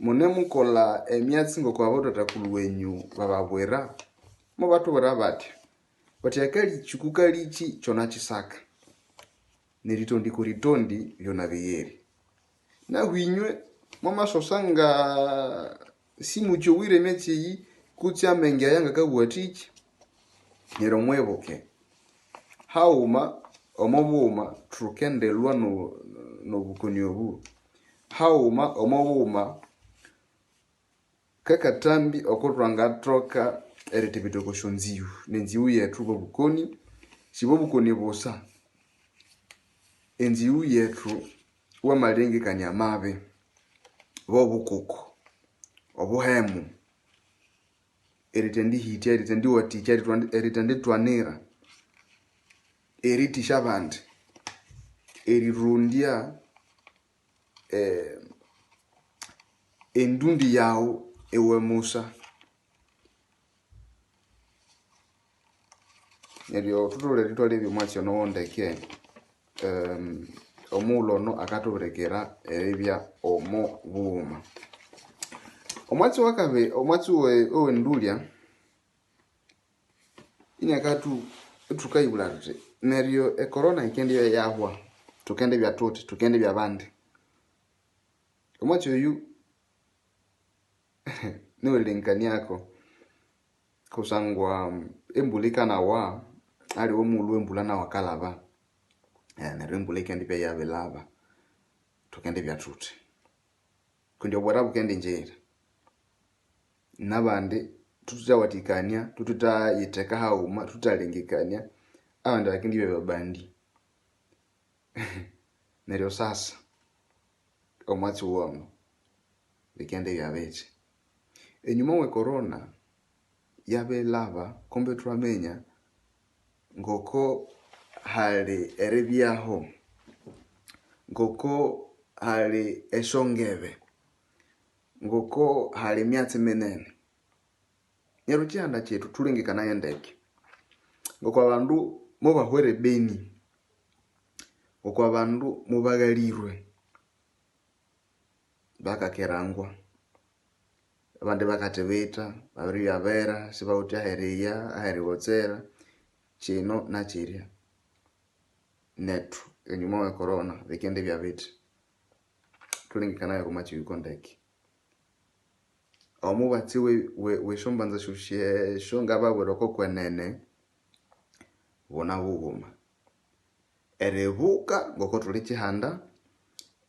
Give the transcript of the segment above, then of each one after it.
Munemukolha emyatsi ngoko abathathakulhu wenyũ bababwira. Mobathubwira batya, bathi akalikyi kukalikyi kyonakisaka, neritondi kuritondi byona bigheri. Nahu inywe mwamasosa nga simukyowire emyatsi eyi kutse amenge aya ngakabugha athiki. Neryo mwibuke, haghuma omo bughuma thukendilhwa nobukoni obu. Haghuma omo bughuma kakatambi okotwangathoka erithibitha oko syonzighu nenzighu yethu bobukoni. Sibobukoni busa, enzighu yethu wamalengekania amabi, bobukoko, obuhemu, erithendihitya, erithendiwathikya, erithendithwanira, erithĩsya abandi, erirondya endundi yaghu iwe musa. Neryo thutholere ithwalebya omwatsi ono wondeke omughulhu ono akathubirikira eribya omo bughuma. Omwatsi owakabi omwatsi owendulya iniakathu ithukayibulha thuthi neryo e corona yikendibya yahwa thukendibya thuthi, thukendibya bandi. Omwatsi oyu niwerilengekaniako kusangwa embulha yikanawa aliwe omughulhu owembulha nawu akalhaba neryo embulha yikendibya iyabilhaba thukendibya thuthi kundi obwera bukendingira nabandi thuthawathikania thuthayitheka haghuma thuthalengekania abandi bakendibya babandi neryo sasa omwatsi wono bikendibya bithi. Enyuma we corona yabilhaba kumbe ithwaminya ngoko hali eribyaho, ngoko hali esyongebe, ngoko hali emyatsi minene. Neryo ekyihanda kyethu thulengekanaye ndeke ngoko abandu mubahwera e Beni, ngoko abandu mubaghalirwe bakakerangwa, abandi bakathibitha babiribya bera sibawithe aheriya, aheriwotsera, kino nakyirya. Nethu enyuma we corona bikendibya bithi. Thulengekanaye oko mwatsi oyu kwondeke. Omubatsi wesyombanza syosi esyo ngababwira oko kwenene buna bughuma. Eribuka ngoko thuli kyihanda,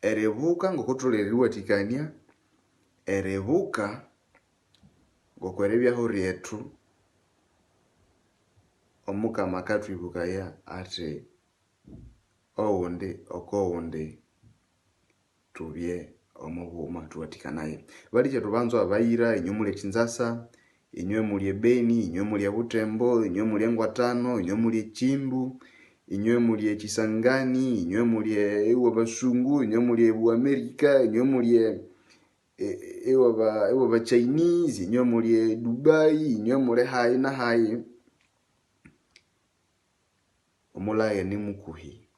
eribuka ngoko thutholere eriwathikania, eribuka ngoko eribyaho lyethu Omukama akathwibukaya athi oghundi okoghundi thubye omo bughuma thuwathikanaye. Balikyetu banzwa abayira inywe muli e Kinzasa, inywe muli e Beni, inywe muli e Butembo, inywe muli e Ngwatano, inywe muli e Kindu, inywe muli e Kisangani, inywe muli ewa basungu, inywe muli ebu America, inywe muli ewa ba Chinese, inywe muli e Dubai, inywe muli hayi na hayi. Omulaghe ni mukuhi,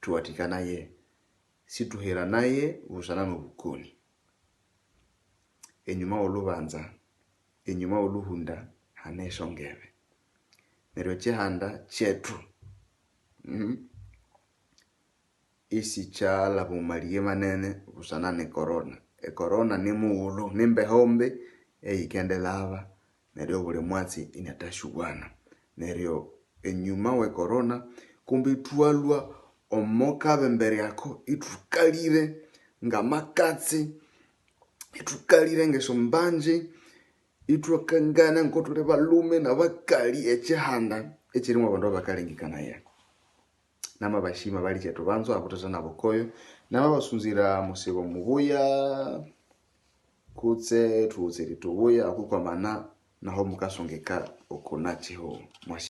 thuwathikanaye, sithuheranaye busana nobukoni. Enyuma wolhubanza, enyuma wolhuhunda hane esyongebe. Neryo ekyihanda kyethu isikyalhaba omo malighe manene busana ne corona. E corona nimughulhu, nimbeho mbi eyikendilhaba neryo obuli mwatsi inathasyuwana. Neryo enyuma we corona kumbe ithwalhwa omo kabembere ako ithukalire ngamakatsi, ithukalire ngesyombangyi, ithwakangana ngokuthuli balhume nabakali ekyihanda ekyirimu abandu abakalengekanaya. Namabashima balikyetu banzwa abuthatha nabukoyo, namabasunzira musibo mubuya kutse thuwutse eritoboya okwikwamana naho mukasongeka oku nakihugho. Mwasi.